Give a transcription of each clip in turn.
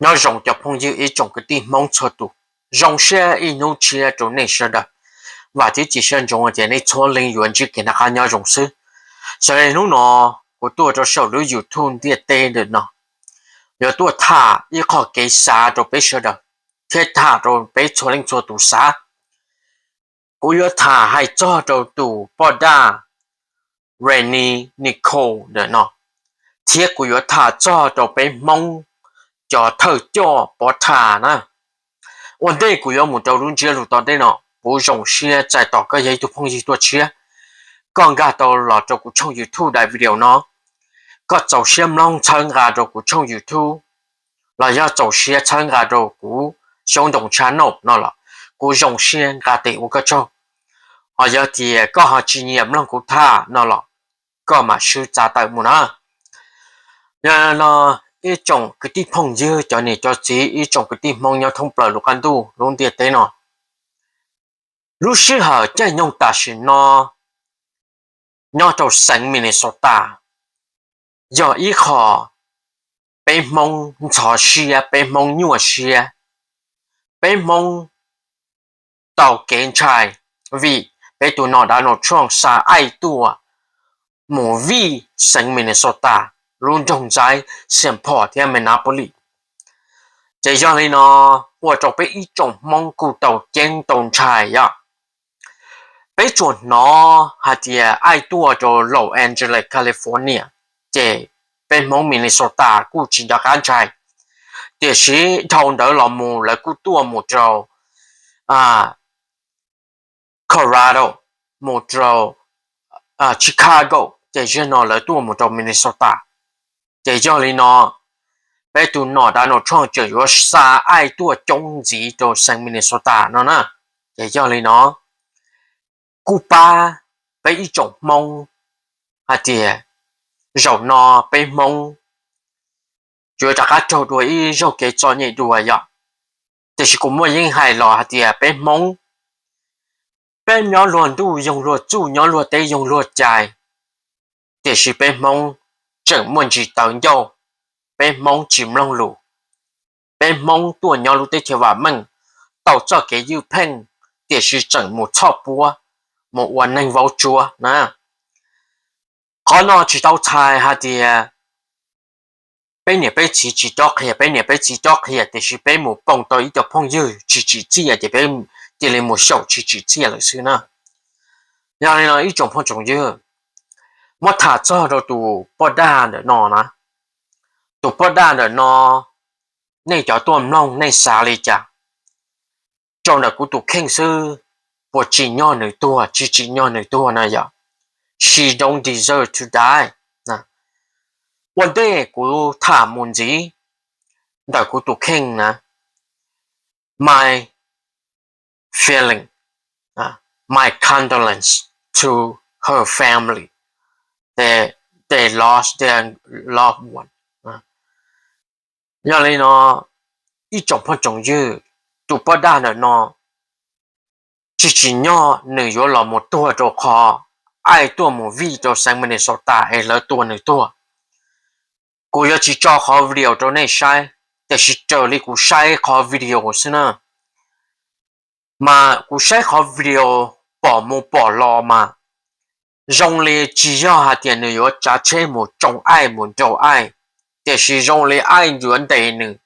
Nyob zoo cov phooj ywg ib tsoom kwv tij Hmoob txhua tus, zoo siab ib hnub tshiab rau nej sawv daws. Vam thiab cia siab ntsoov tias nej txhua leej yuav ntsib kev noj qab nyob zoo xwb. Sawv daws, hnub no kuv tuaj rau saum lub YouTube ntiaj teb ntawm no, yuav tuaj tham ib qho kev xav rau peb sawv daws, thiab tham rau peb txhua leej txhua tus xav. Kuv yuav tham hais txog rau tus poj daj Renny Nicole ntawm no, thiab kuv yuav tham txog rau peb Hmoob cov thawj coj pov tham na. Ua ntej kuv yuav mus rau lub ntsiab lus tom ntej no, kuv zoo siab txais tos koj yog ib tug phooj ywg tuaj tshiab, koj nkag tau los rau kuv tshooj YouTube daim video no, koj txaus siab mloog txhawb nqa rau kuv tshooj YouTube, los yog txaus siab txhawb nqa rau kuv Xyoob Ntoo channel no los kuv zoo siab nqa tes ua koj tsaug. Ho yog tias koj ho tsis nyiam mloog kuv tham no los koj mam swb txav tawm mus na. Yog no, ib tsoom kwv tij phooj ywg, cov niam cov txiv, ib tsoom kwv tij Hmoob nyob thoob plaws lub qab ntuj lub ntiaj teb no, lub sij hawm caij nyoog tam sim no nyob rau xeev Minnesota yog ib qho peb Hmoob ntxhov siab, peb Hmoob nyuaj siab, peb Hmoob tau kev ntshai vim peb tus nom Donald Trump xa aim tuaj mus vij xeev Minnesota, lub nroog Saint Paul thiab Minneapolis. Ces yog li no, ua rau peb ib tsoom Hmoob kuj tau ceeb tau ntshai yom. Peb tsuas hnov hais tias aim tuaj rau Los Angeles, California, ces peb Hmoob Minnesota kuj tsis nco qab ntshai. Tiam sis dhau ntawd los mus lawv kuj tuaj mus rau Colorado, mus rau Chicago, ces zaum no lawv tuaj mus rau Minnesota. Ces yog li no, peb tus nom Donald Trump tseem yuav xa aim tuaj coob ntxiv rau xeev Minnesota no na. Ces yog li no, kuj pab peb ib tsoom Hmoob hais tias zaum no peb Hmoob yuav rov qab raug dua ib zaug kev txom nyem dua yom. Tiam sis kuv muaj yeej hais los hais tias peb Hmoob, peb nyob luag ntuj yoog luag txuj, nyob luag teb yoog luag cai, tiam sis peb Hmoob tseem muaj ntsis tawv ncauj, peb Hmoob tsis mloog lus, peb Hmoob tuaj nyob lub teb chaws vam meej, tau txoj kev ywj pheej, tiam sis tseem mus txhoj puab, mus ua neeg vaub tsuab na. Qhov no tsis tau txhais hais tias peb niam peb txiv tsis cob qhia, peb niam peb txiv cob qhia tiam sis peb mus pom tau ib co phooj ywg tsis tsim txiaj ces peb cia li mus xyaum tsis tsim txiaj lawm xwb na. Yog li no ib tsoom phooj tsoom ywg, muab tham txog rau tus poj daj ntawm no na, tus poj daj ntawm no, nej cov tuaj mloog nej xav li cas? Rau ntawm kuv tus kheej xwb, puas tsim nyog nws tuag, tsis tsim nyog nws tuag na yom? She don't deserve to die. Ua ntej kuv tham mus ntxiv, ntawm kuv tus kheej na, my feeling, my condolence to her family, they lost their loved one. Yog li no, ib tsoom phooj tsoom ywg, tus poj daj ntawm no, tsis tsim nyog nws yuav los mus tuag rau qhov aim tuaj mus vij rau xeev Minnesota es lawv tua nws tuag. Kuv yuav tsis tso qhov video rau nej saib, tiam sis raws li kuv saib qhov video xwb na, mas kuv saib qhov video pom mus pom los mas zoo li tsis yog hais tias nws yuav tsav tsheb mus tsoo aim mus nraus aim, tiam sis zoo li aim yuav ntes nws,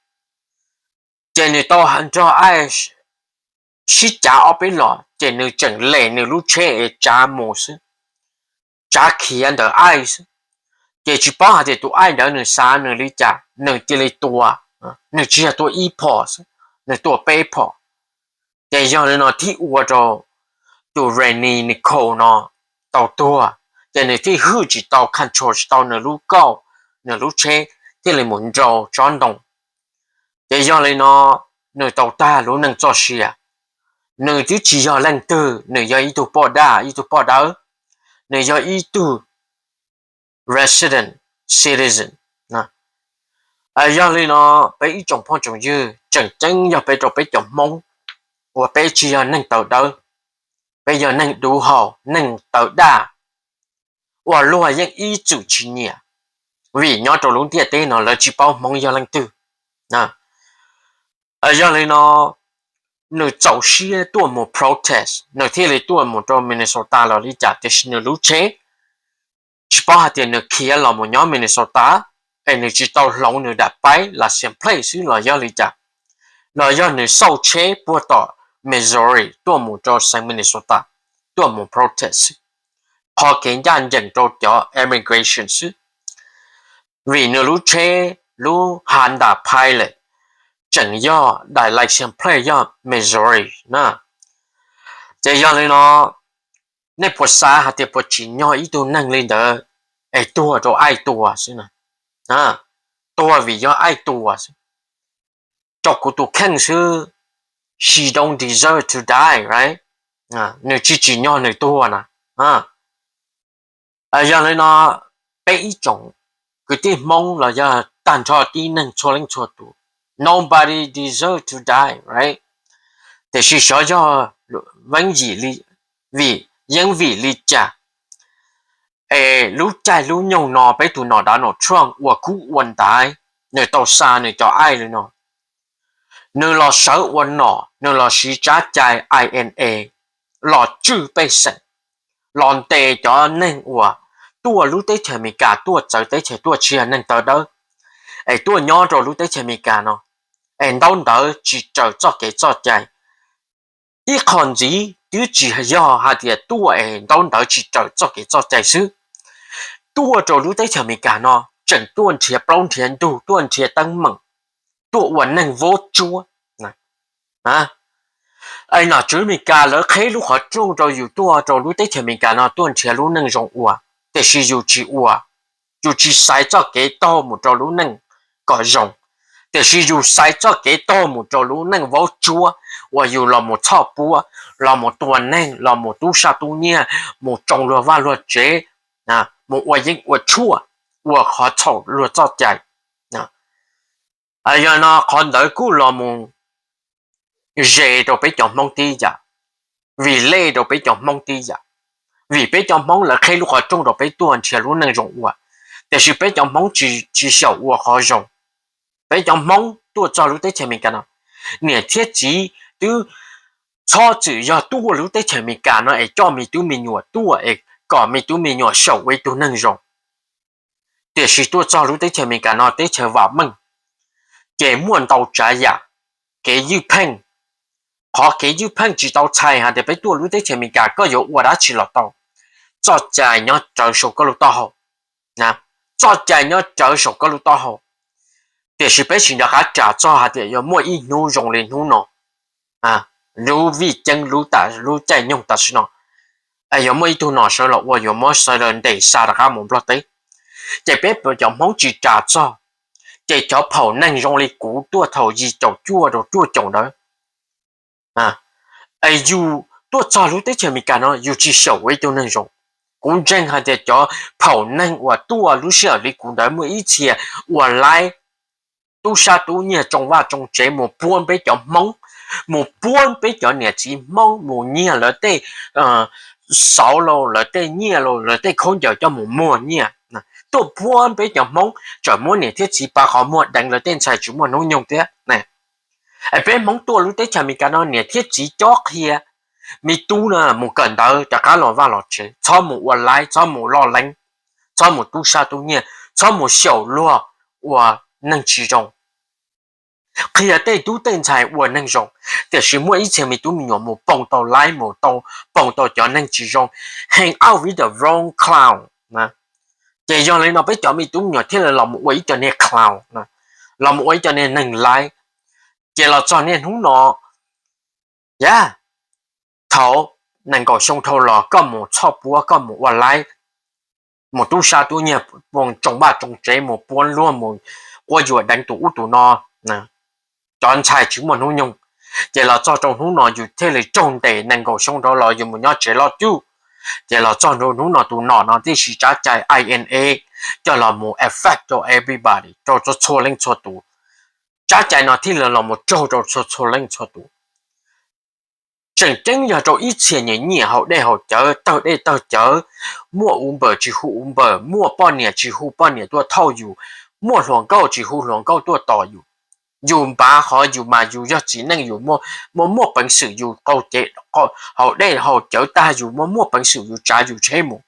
ces nws tau nrog aim sib cav ob peb los ces nws tseem lem nws lub tsheb es tsav mus xwb, tsav khiav ntawm aim xwb. Ces tsis paub hais tias tus aim ntawd nws xav nws li cas, nws cia li tua, nws tsis yog tua ib phom xwb, nws tua peb phom. Ces yog li no thiaj ua rau tus Renny Nicole no tau tuag, ces nws thiaj hwj tsis tau, control tsis tau nws lub kauj, nws lub tsheb thiaj li mus nraus tsob ntoo. Ces yog li no, nws tau tag lub neej txoj sia. Nws twb tsis yog leej twg, nws yog ib tug poj daj, ib tug poj dawb, nws yog ib tug resident citizen. Yog li no, peb ib tsoom phooj tsoom ywg, tseem ceeb yog peb rau peb cov Hmoob uas peb tsis yog neeg tawv dawb, peb yog neeg dub hau, neeg tawv daj, uas luag yeej ib txwm tsis nyiam, vim nyob rau lub ntiaj teb no lawv tsis paub Hmoob yog leej twg. Yog li no, nws txaus siab tuaj mus protest, nws thiaj li tuaj mus rau Minnesota los li cas, tiam sis nws lub tsheb tsis paub hais tias nws khiav los mus nyob Minnesota es nws tsis tau hloov nws daim paib license plate xwb los yog li cas, los yog nws xauj tsheb puag tom Missouri tuaj mus rau xeev Minnesota tuaj mus protest xwb, qhov kev ncaj ncees rau cov immigration xwb, vim nws lub tsheb lub Honda Pilot tseem yog daim license plate yog Missouri na. Ces yog li no, nej puas xav hais tias puas tsim nyog ib tug neeg li ntawd es tuag rau aib tua xwb, tuag vim yog aib tua xwb, rau kuv tus kheej xwb, she don't deserve to die, right? Nws tsis tsim nyog nws tuag na. Yog li no, peb ib tsoom kwv tij Hmoob los yog tag nrho tib neeg txhua leej txhua tus, nobody deserve to die, right? Tiam sis xyov yog veeb yim li, vim yeeb vim li cas es lub caij lub nyoog no peb tus nom Donald Trump ua kub ua ntaiv, nws tau xa nws cov aib li no, nws los sawv ua nom, nws los siv tsab cai I N A los tswj pej xeem, los ntes cov neeg uas tuaj lub teb chaws Amelikas tuaj txawv teb chaws tuaj tsis yog neeg tawv dawb es tuaj nyob rau lub teb chaws Amelikas no, es ntaub ntawv tsis raws txoj kev txoj cai. Ib qho ntxiv twb tsis yog hais tias tuaj es ntaub ntawv tsis raws txoj kev txoj cai xwb, tuaj rau lub teb chaws Amelikas no tseem tuaj nrhiav plaub nrhiav ntug, tuaj nrhiav teeb meem, tuaj ua neeg vaub tsuab. Es nom tswv Amelikas lawv qheb lub qhov rooj rau yus tuaj rau lub teb chaws Amelikas no tuaj nrhiav lub neej zoo ua, tiam sis yus tsis ua, yus tsis xaiv txoj kev taug mus rau lub neej kom zoo, tiam sis yus xaiv txoj kev taug mus rau lub neej vaub tsuab uas yus los mus txhoj puab, los mus tua neeg, los mus tub sab tub nyiag, mus tsoo luag vaj luag tsev, mus ua yeeb ua tshuaj, ua qhov txhaum luag txoj cai. Yog no qhov ntawd kuj los mus ze rau peb cov Hmoob tib yam, vim lej rau peb cov Hmoob tib yam, vim peb cov Hmoob lawv qheb lub qhov rooj rau peb tuaj nrhiav lub neej zoo ua, tiam sis peb cov Hmoob tsis xyaum ua qhov zoo. Peb cov Hmoob tuaj txog lub teb chaws Amelikas no, niam thiab txiv twb txhob txwm yog tuaj lub teb chaws Amelikas no es coj me tub me nyuam tuaj es kom me tub me nyuam xyaum ua ib tug neeg zoo. Tiam sis tuaj txog lub teb chaws Amelikas no teb chaws vam meej, ces muaj ntau tsav yam, kev ywj pheej. Qhov kev ywj pheej tsis tau txhais hais tias peb tuaj lub teb chaws Amelikas koj yuav ua dab tsi los tau, txoj cai nyob rawv saum koj lub taub hau, txoj cai nyob rawv saum koj lub taub hau. Tiam sis peb tsis nco qab ras txog hais tias yuav muaj ib hnub zoo li hnub no, lub vij ceeb lub caij nyoog tam sim no, yuav muaj ib tug nom sawv los ua yuav muab sawv daws ntes xa rov qab mus Nplog teb. Ces peb cov Hmoob tsis ras txog, ces cov phaum neeg zoo li kuv tuaj thaum yim caum cuaj rau cuaj caum ntawd, es yus tuaj txog lub teb chaws Amelikas no yus tsis xyaum ua ib tug neeg zoo. Kuv ntseeg hais tias cov phaum neeg uas tuaj lub sij hawm li kuv ntawd muaj ib txhia ua laib, tub sab tub nyiag tsoo vaj tsoo tsev mus puab peb cov Hmoob, mus puab peb cov niam txiv Hmoob, mus nyiag lawv tej xauv los lawv tej nyiaj los lawv tej khaub ncaws coj mus muag nyiaj, tuaj puab peb cov Hmoob, tseem muab niam thiab txiv pab qhov muag deev lawv tej ntxhais tsis muaj hnub nyoog thiab. Es peb Hmoob tuaj lub teb chaws Amelikas no niam thiab txiv cob qhia, me tub no mus kawm ntawv rov qab los vaj los tsev, txhob mus ua laib, txhob mus loj leeb, txhob mus tub sab tub nyiag, txhob mus xyaum luag ua neeg tsis zoo. Qhia tej tub tej ntxhais ua neeg zoo, tiam sis muaj ib txhia me tub me nyuam mus poob tau laib, mus tau poob tau cov neeg tsis zoo, hang out with the wrong clown. Ces yog li no peb cov me tub me nyuam thiaj li los mus ua ib co niag clown, los mus ua ib co niag neeg laib. Ces los txog niaj hnub no, yog thaum nees nkaum xyoo dhau los koj mus txhoj puab, koj mus ua laib, mus tub sab tub nyiag, mus tsoo vaj tsoo tsev, mus puab luag, mus quab yuam deev tus ub tus no, cov ntxhais tsis muaj hnub nyoog. Ces los txog rau hnub no yus thiaj li raug ntes nees nkaum xyoo dhau los yus mus nyob tsev loj cuj. Ces los txog rau hnub no tus nom no thiaj siv tsab cai I N A coj los mus affect rau everybody, rau txhua txhua leej txhua tus. Tsab cai no thiaj li los mus raug rau txhua txhua leej txhua tus. Tseem ceeb yog rau ib txhia nyiam nyiam haus dej haus cawv, tawg dej tawg cawv, muaj Uber tsis hu Uber, muaj poj niam tsis hu poj niam tuaj thauj yus, muaj hluas nkauj tsis hu hluas nkauj tuaj tos yus. Yus npav qhov yus mas yus yog txiv neej, yus muaj muaj peev xwm yus qaug cev, haus dej haus cawv tag, yus muaj muaj peev xwm yus tsav yus tsheb mus.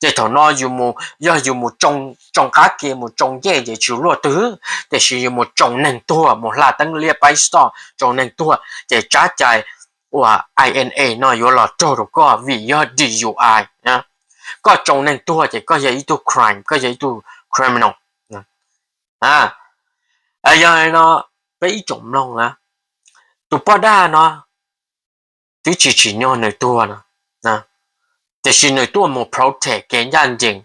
Ces thaum no yus mus, yog yus mus tsoo qab ke mus tsoo ncej ces tsis luaj twg, tiam sis yus mus tsoo neeg tuag, mus hla teeb liab paib xov tsoo neeg tuag ces tsab cai uas I N A no yuav los raug rau koj vim yog D U I. Koj tsoo neeg tuag ces koj yog ib tug crime, koj yog ib tug criminal. Yog li no, peb ib tsoom mloog na, tus poj daj no twb tsis tsim nyog nws tuag no, tiam sis nws tuaj mus protest kev ncaj ncees,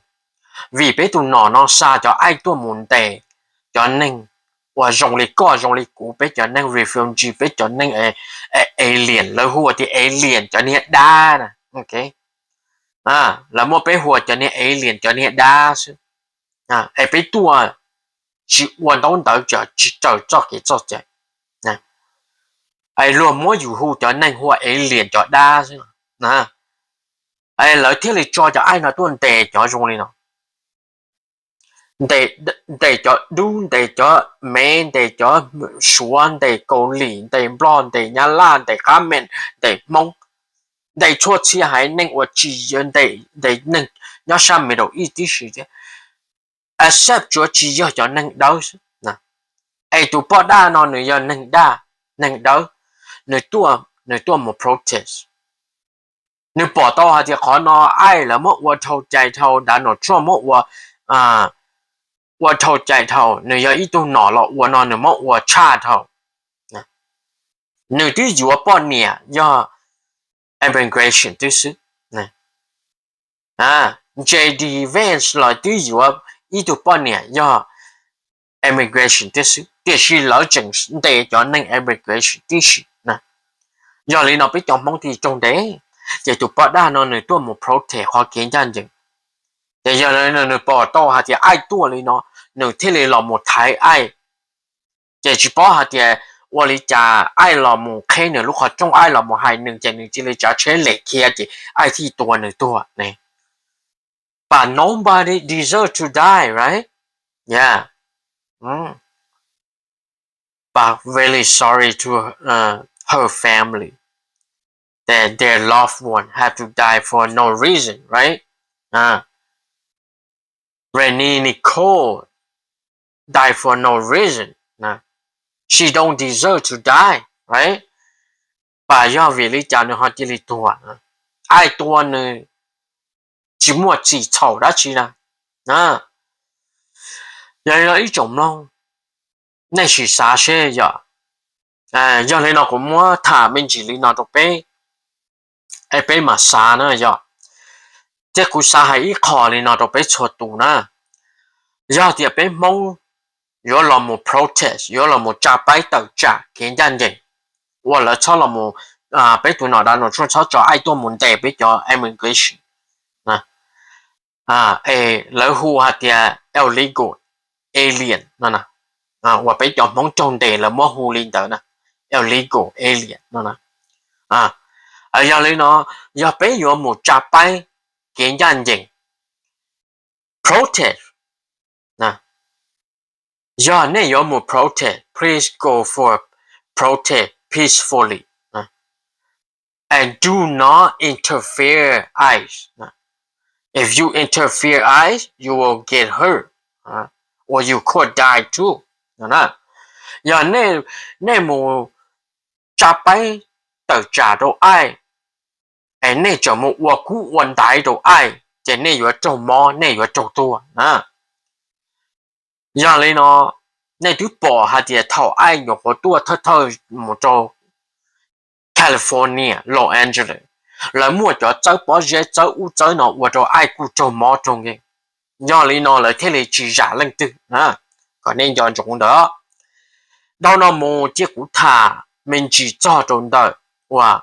vim peb tus nom no xa cov aib tuaj mus ntes cov neeg uas zoo li koj zoo li kuv, peb cov neeg refugee, peb cov neeg alien, lawv hu tias alien cov niag dab na. Lawv muab peb hu ua cov niag alien cov niag dab xwb, es peb tuaj tsis ua ntaub ntawv, tsis raws txoj kev txoj cai, es luag muab yus hu cov neeg hu ua alien cov dab xwb. Lawv thiaj li tso cov aib no tuaj ntes cov zoo li no, ntes cov dub, ntes cov mev, ntes cov suav, ntes kaus lim, ntes nplog, ntes nyab laj, ntes qab meem, ntes hmoob, ntes txhua txhia haiv neeg uas tsis yog, ntes neeg nyob sab Middle East tib si thiab, except tsuav tsis yog cov neeg dawb xwb. Es tus poj daj no nws yog neeg daj, neeg dawb, nws tuaj, nws tuaj mus protest. Nws pom tau hais tias qhov no aib lawv muab ua dhau cai dhau, Donald Trump muab ua, ua dhau cai dhau, nws yog ib tug nom los ua no nws muab ua tshaj dhau. Nws twb yuav poj niam yog immigration tib xwb. J D Vance los twb yuav ib tug poj niam yog immigration tib xwb, tiam sis lawv tseem ntes cov neeg immigration tib si. Yog li no peb cov hmoob thiaj raug ntes, ces tus poj daj no nws tuaj mus protest qhov kev ncaj ncees. Ces yog li no nws pom tau hais tias aib tuaj li no, nws thiaj li los mus thaiv aib. Ces tsis paub hais tias ua li cas aib los mus qheb nws lub qhov rooj, aib los mus hais nws, ces nws cia li tsav tsheb lem khiav, ces aib thiaj tua nws tuag ne. But nobody deserve to die, right? Yeah. But really sorry to her family that their loved one have to die for no reason, right? Rainy Nicole die for no reason. She don't deserve to die, right? Pas yog vim li cas nws ho cia li tuag? Aib tua nws tsis muaj txim txhaum dab tsi na. Yog li no ib tsoom mloog, nej sim xav seb yog. Yog li no kuv muab tham me ntsis li no rau peb, es peb mam xav na yog. Thiab kuv xav hais ib qho li no rau peb txhua tus na. Yog tias peb hmoob yuav los mus protest, yuav los mus tsa paib tawm tsam kev ncaj ncees, ua lawv txhob los mus, peb tus nom Donald Trump txhob tso aib tuaj mus ntes peb cov immigration, es lawv hu hais tias illegal alien no, uas peb cov hmoob raug ntes lawv muab hu li ntawd na, illegal alien no. Yog li no, yog peb yuav mus tsa paib kev ncaj ncees, protest, yog nej yuav mus protest, please go for protest peacefully, and do not interfere ICE. If you interfere ICE, you will get hurt, or you could die too. Yog nej mus tsa paib tawm tsam rau ICE, es nej tseem mus ua kub ua ntaiv rau ICE, ces nej yuav raug mob, nej yuav raug tuag. Yog li no, nej twb pom hais tias thaum ICE nyuam qhuav tuaj thawj thawj mus rau California, Los Angeles, lawv muaj cov txawb pob zeb txawb ub txawb no ua rau ICE kuj raug mob raug nkeeg. Yog li no lawv thiaj li tsis zam leej twg, kom nej nco ntsoov ntawd. Dhau no mus cia kuv tham me ntsis txog rau ntawm uas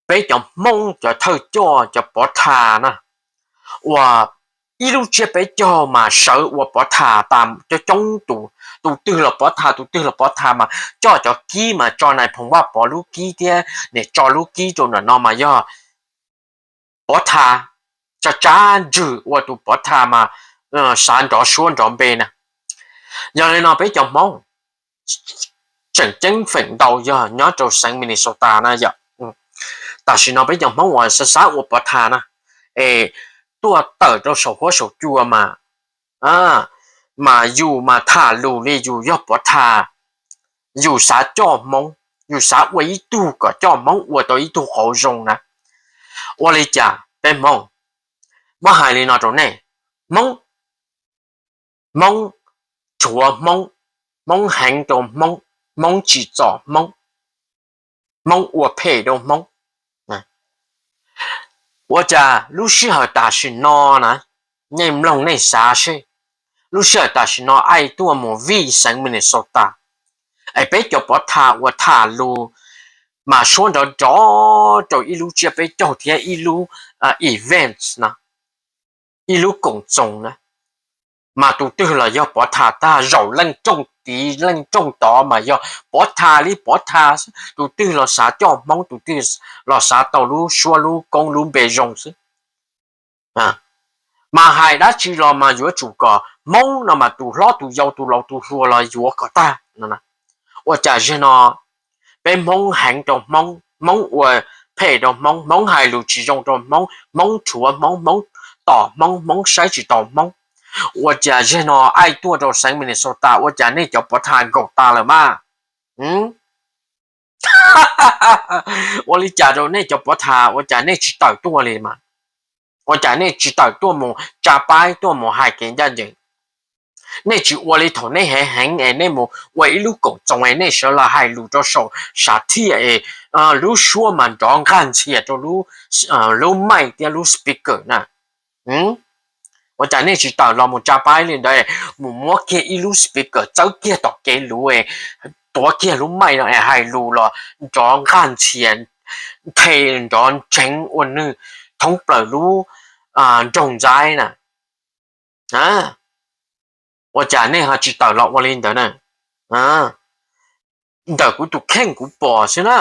peb cov hmoob cov thawj coj cov pov thas na, uas ib lub tsiab peb caug mas sawv ua pov thas tas coob coob tus, tus twg los pov thas tus twg los pov thas mas coj cov kib mas tso nais phoom Vaj Pov lub kib thiab niam tso lub kib rau ntawm no mas yog pov thas, tsa tsab ntswg ua tus pov thas mas xav nrov suab nrov npe na. Yog li no peb cov hmoob, tseem ceeb feem ntau yog nyob rau xeev Minnesota na yom. Tam sim no peb cov Hmoob uas xav xav ua pov thaj na, es tuaj tawm rau saum huab saum cua mas, mas yus mas tham lus li yus yog pov thaj, yus xav coj Hmoob, yus xav ua ib tug kom coj Hmoob ua tau ib tug qauv zoo na. Ua li cas peb Hmoob, muab hais li no rau nej, Hmoob, Hmoob rhuav Hmoob, Hmoob heev rau Hmoob, Hmoob tsim txom Hmoob, Hmoob ua phem rau Hmoob. Ua cas lub sij hawm tam sim no na, nej mloog nej xav seb, lub sij hawm tam sim no Aib tuaj mus vij xeev Minnesota, es peb cov pov thaj uas tham lus mas suab nrov nrov rau ib lub tsiab peb caug thiab ib lub events na, ib lub koom txoos na, mas tus twg los yog pov thaj tag, zaum leej rooj tid leej rooj tod mas yog pov thaj li pov thaj xwb, tus twg los xav coj Hmoob, tus twg los xav tau lub suab lub koob lub npe zoo xwb. Mas hais dab tsi los mas yuav tsum kom Hmoob no mas tus hlob tus yau tus laus tus hluas los yuav kom tag. Ua cas zaum no peb Hmoob heev rau Hmoob, Hmoob ua phem rau Hmoob, Hmoob hais lus tsis zoo rau Hmoob, Hmoob rhuav Hmoob, Hmoob tom Hmoob, Hmoob saib tsis taus Hmoob. Ua cas zaum no Aib tuaj rau xeev Minnesota ua cas nej cov pov thaj nkaum tas lawm mas? Ua li cas rau nej cov pov thaj ua cas nej tsis tawm tuaj li mas? Ua cas nej tsis tawm tuaj mus tsa paib tuaj mus hais kev ncaj ncees? Nej tsis ua li thaum nej heev heev es nej mus ua ib lub koom txoos es nej sawv los hais lus rau saum sam thiaj es lub suab mas nrov nqaj ntxhias rau lub maij thiab lub speaker na. Ua cas nej tsis tawm los mus tsa paib li ntawd, mus muab kiag ib lub speaker txawb kiag tom kev luv, tuav kiag lub maij no es hais lus los nrov nqaj ntxhias, nthe nrov ntseev ua nwg thoob plaws lub nroog Ntxaib na? Ua cas nej ho tsis tawm los ua li ntawd na? Ntawm kuv tus kheej kuv pom xwb na,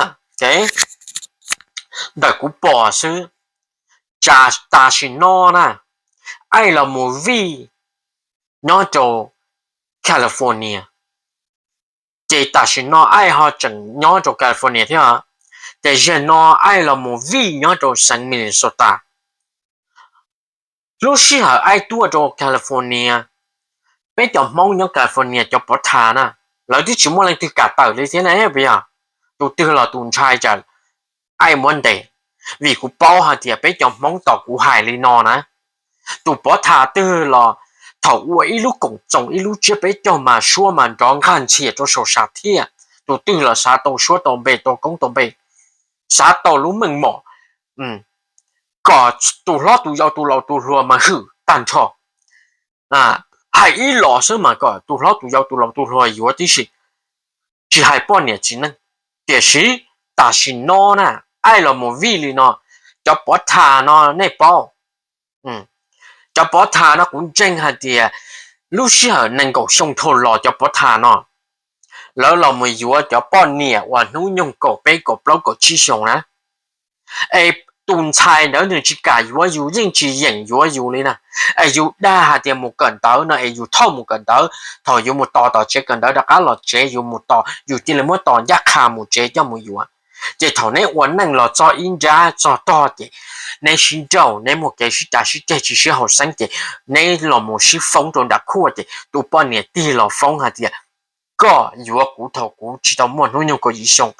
ntawm kuv pom xwb, tam sim no na, Aib los mus vij nyob rau California, ces tam sim no Aib ho tseem nyob rau California thiab, ces zaum no Aib los mus vij nyob rau xeev Minnesota. Lub sij hawm Aib tuaj rau California, peb cov Hmoob nyob California cov pov thaj na, lawv twb tsis muaj leej twg kam tawm li thiab na, puas yog? Tus twg los tus ntshai tsam Aib muab ntes, vim kuv paub hais tias peb cov Hmoob tos kuv hais li no na. Tus pov thaj twg los thaum ua ib lub koom txoos ib lub tsiab peb caug mas suab mas nrov nqaj ntxhias rau saum sam thiaj, tus twg los xav tau suab tau npe tau koob tau npe, xav tau lub meej mom, kom tus hlob tus yau tus laus tus hluas mas hwm tag nrho. Hais ib los xwb mas kom tus hlob tus yau tus laus tus hluas yuav tib si, tsis hais poj niam txiv neej. Tiam sis tam sim no na, Aib los mus vij li no, cov pov thaj no nej paub, cov pov thaj no kuv ntseeg hais tias lub sij hawm nees nkaum xyoo dhau los cov pov thaj no, lawv los mus yuav cov poj niam uas hnub nyoog kaum peb kaum plaub kaum tsib xyoo na. Es tus ntxhais ntawd nws tsis kam yuav yus yeej tsis yeem yuav yus li na. Es yus dag hais tias mus kawm ntawv no es yus thauj mus kawm ntawv, thaum yus mus tos tom tsev kawm ntawv rov qab los tsev yus mus tos, yus cia li muab tos ncaj qha mus tsev coj mus yuav. Ces thaum neb ua neej los txog ib nrab txog tog ces neb sib nrauj, neb muaj kev sib cav sib ceg tsis sib haum xeeb ces neb los mus sib foob rau nram khuaj ces tus poj niam tig los foob hais tias koj yuav kuv thaum kuv tsis tau muaj hnub nyoog kaum yim xyoo,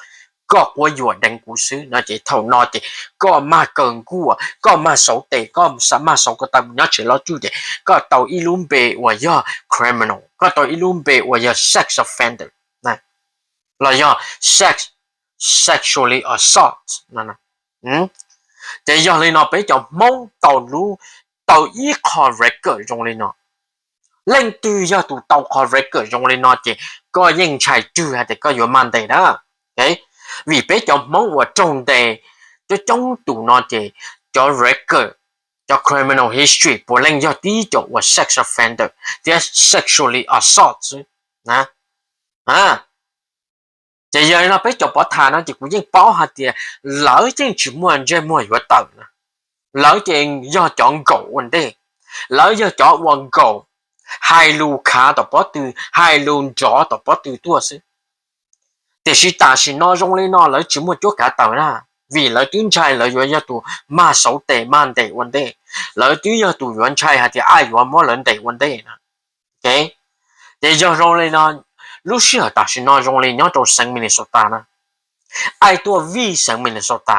koj quab yuam deev kuv xwb no ces thaum no ces koj mag kaw nkuaj, koj mag xauv tes, koj mag xauv ko taw mus nyob tsev loj tsuj ces koj tau ib lub npe uas yog criminal, koj tau ib lub npe uas yog sex offender los yog sex, sexually assault. Ces yog li no peb cov Hmoob tau lub, tau ib qho record zoo li no. Leej twg yog tus tau qho record zoo li no ces koj yeej ntshai twg hais tias koj yuav mag ntes na. Vim peb cov Hmoob uas raug ntes coob coob tus no ces cov record, cov criminal history puav leej yog tib cov uas sex offender thiab sexually assault xwb. Ces yog li no peb cov pov thaj no ces kuv yeej paub hais tias lawv yeej tsis muaj ntsej muag yuav tawm na. Lawv ces yog cov nkaum ua ntej, lawv yog cov ua nkaum, hais lus khav tom pob tw, hais lus nrov tom pob tw tuaj xwb. Tiam sis tam sim no zoo li no lawv tsis muaj cuab kav tawm na, vim lawv twb ntshai lawv yuav yog tus mag xauv tes mag ntes ua ntej, lawv twb yog tus yuav ntshai hais tias Aib yuav muab lawv ntes ua ntej na. Ces yog zoo li no, lub sij hawm tam sim no zoo li nyob rau xeev Minnesota na, Aib tuaj vij xeev Minnesota,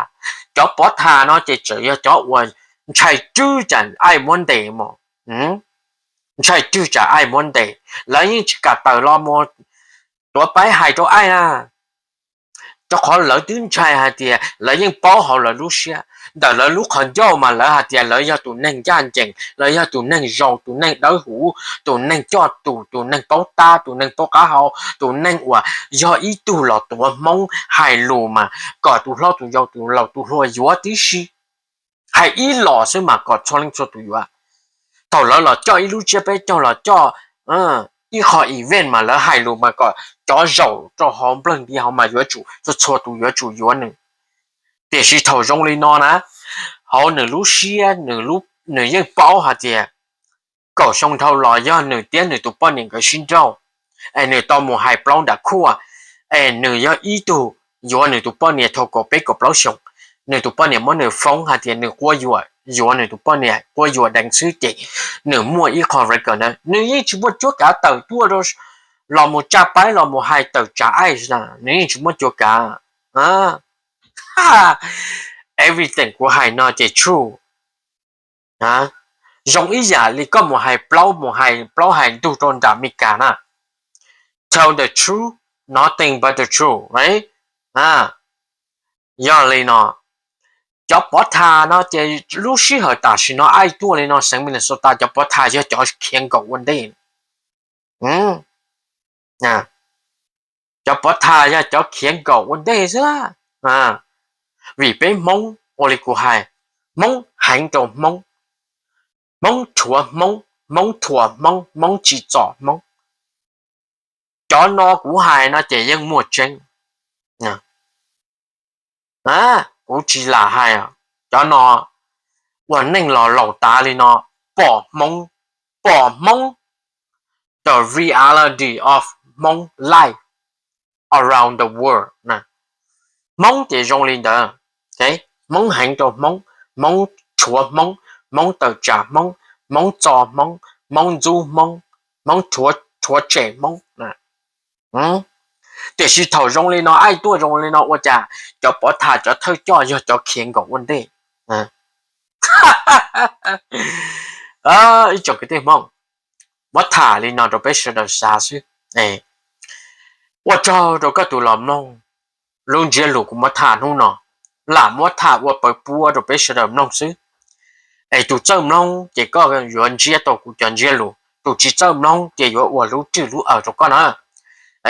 cov pov thas no ces tseem yog cov uas ntshai rwg tsam Aib muab ntes mus, ntshai rwg tsam Aib muab ntes, lawv yeej tsis kam tawm los mus tuav paib hais rau Aib na. Rau qhov lawv twb ntshai hais tias lawv yeej paub hauv lawv lub siab, ntawm lawv lub qhov ncauj mas lawv hais tias lawv yog tus neeg ncaj ncees, lawv yog tus neeg zoo, tus neeg dawb huv, tus neeg coj tus, tus neeg paub tab, tus neeg paub qab hau, tus neeg uas yog ib tug los tuav Hmoob hais lus mas kom tus hlob tus yau tus laus tus hluas yuav tib si, hais ib los xwb mas kom txhua leej txhua tus yuav. Thaum lawv los coj ib lub tsiab peb caug los coj ib qho event mas lawv hais lus mas kom cov zaum rau hauv nplawg nti hauv mas yuav tsum txhua txhua tus yuav tsum yuav nws. Tiam sis thaum zoo li no na, hauv nws lub siab nws yeej paub hais tias kaum xyoo dhau los yog nws thiab nws tus poj niam nkawd sib nrauj, es nws tau mus hais plaub nram khuaj, es nws yog ib tug yuav nws tus poj niam thaum kaum peb kaum plaub xyoos, nws tus poj niam muab nws foob hais tias nws quab yuam, yuav nws tus poj niam quab yuam deev xwb ces nws muaj ib qho record ntawd, nws yeej tsis muaj cuab kav tawm tuaj los mus tsa paib los mus hais tawm tsam Aib, nws yeej tsis muaj cuab kav. Everything kuv hais no ces true. Zoo ib yam li koj mus hais plaub, mus hais plaub hais ntug rau nram Meskas na, tell the truth, nothing but the truth. Yog li no, cov pov thas no ces lub sij hawm tam sim no Aib tuaj li no xeev Minnesota cov pov thas yog cov khiav nkaum ua ntej. Cov pov thas yog cov khiav nkaum ua ntej xwb. Vim peb Hmoob ua li kuv hais, Hmoob heev rau Hmoob, Hmoob rhuav Hmoob, Hmoob thuam Hmoob, Hmoob tsim txom Hmoob. Cov no kuv hais no ces yeej muaj tseeb. Kuv tsis lam hais, cov no ua neej los laus tas li no, pom Hmoob, pom Hmoob, the reality of Hmoob life around the world. Hmoob ces zoo li ntawd, Hmoob heev rau Hmoob, Hmoob rhuav Hmoob, Hmoob tawm tsam Hmoob, Hmoob txo Hmoob, Hmoob ntxub Hmoob, Hmoob rhuav tshem Hmoob. Tiam sis thaum zoo li no, Aib tuaj zoo li no ua cas cov pov thas cov thawj coj yog cov khiav nkaum ua ntej? Ib tsoom kwv tij Hmoob, muab tham li no rau peb sawv daws xav xwb. Ua tsaug rau koj tus los mloog lub ntsiab lus kuv muab tham hnub no, lam muab tham ua pawv puab rau peb sawv daws mloog xwb. Es tus txawj mloog ces koj yuav ntsiab tau kuv cov ntsiab lus, tus tsis txawj mloog ces yuav ua lub rwj lub aws rau koj na.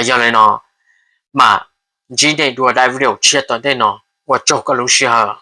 Yog li no, mam ntsib nej dua daim video tshiab tom ntej no, ua tsaug koj lub sij hawm.